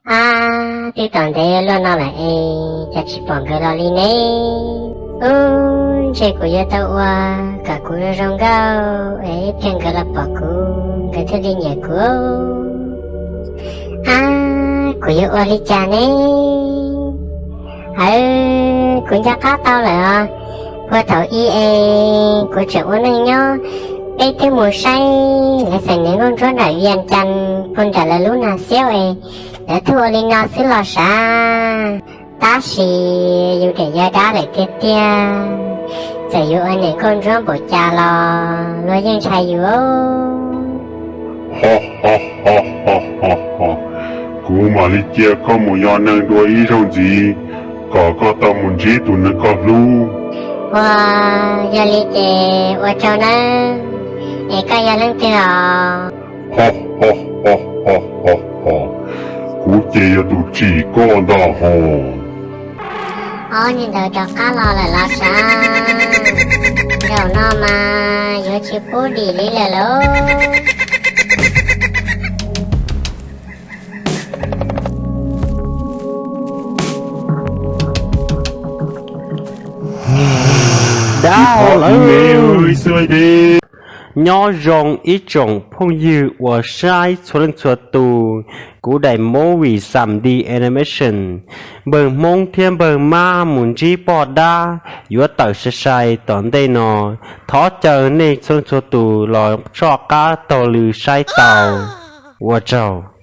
Ab, twb tom ntev luaj no lawm es cas tsis pom nkawd los li ne? Ub, ntshe kuv yuav tau ua kom kuv zoo zoo nkauj es ib pliag nkawd los pom kuv nkawd thiaj li nyiam kuv. Ab, kuv yuav ua li cas ne? Aw, kuv nco qab tau lawm os. Puag thaum ub es kuv tseem ua neej nyob, peb twb mus saib lawv xeem niam nkauj ntsuab nram Vias Cas puag nram lawv lub nag xiab es lawv twb ua li no xwb los sav. Tab sis yus niam yog dab lawm tiag tiag, txawm yus ua niam nkauj ntsuab npaum cas los luag yeej ntshai yus. Kuv mam li cia koj mus yos neeg dua ib zaug ntxiv, kom koj tau mus ntsib tus neeg koj hlub. Ua, yog li ces ua tsaug nawb, es koj yog leej twg os? Kuv ces yog tus tsim koj ntag hos. Ob niag ntawd rov qab los lawm los sav, zaum no mas yuav tsis pub dim li lawm lauj. Dab lawm. Nyob zoo ib tsoom phooj ywg uas saib txhua leej txhua tus, kuv daim movie xam di animation, npawg Hmoob thiab npawg Mab mus ntsib poj dab yuav tawm sai sai tom ntej no. Thov caw nej txhua leej txhua tus los soj qab taug lw saib tau. Ua tsaug.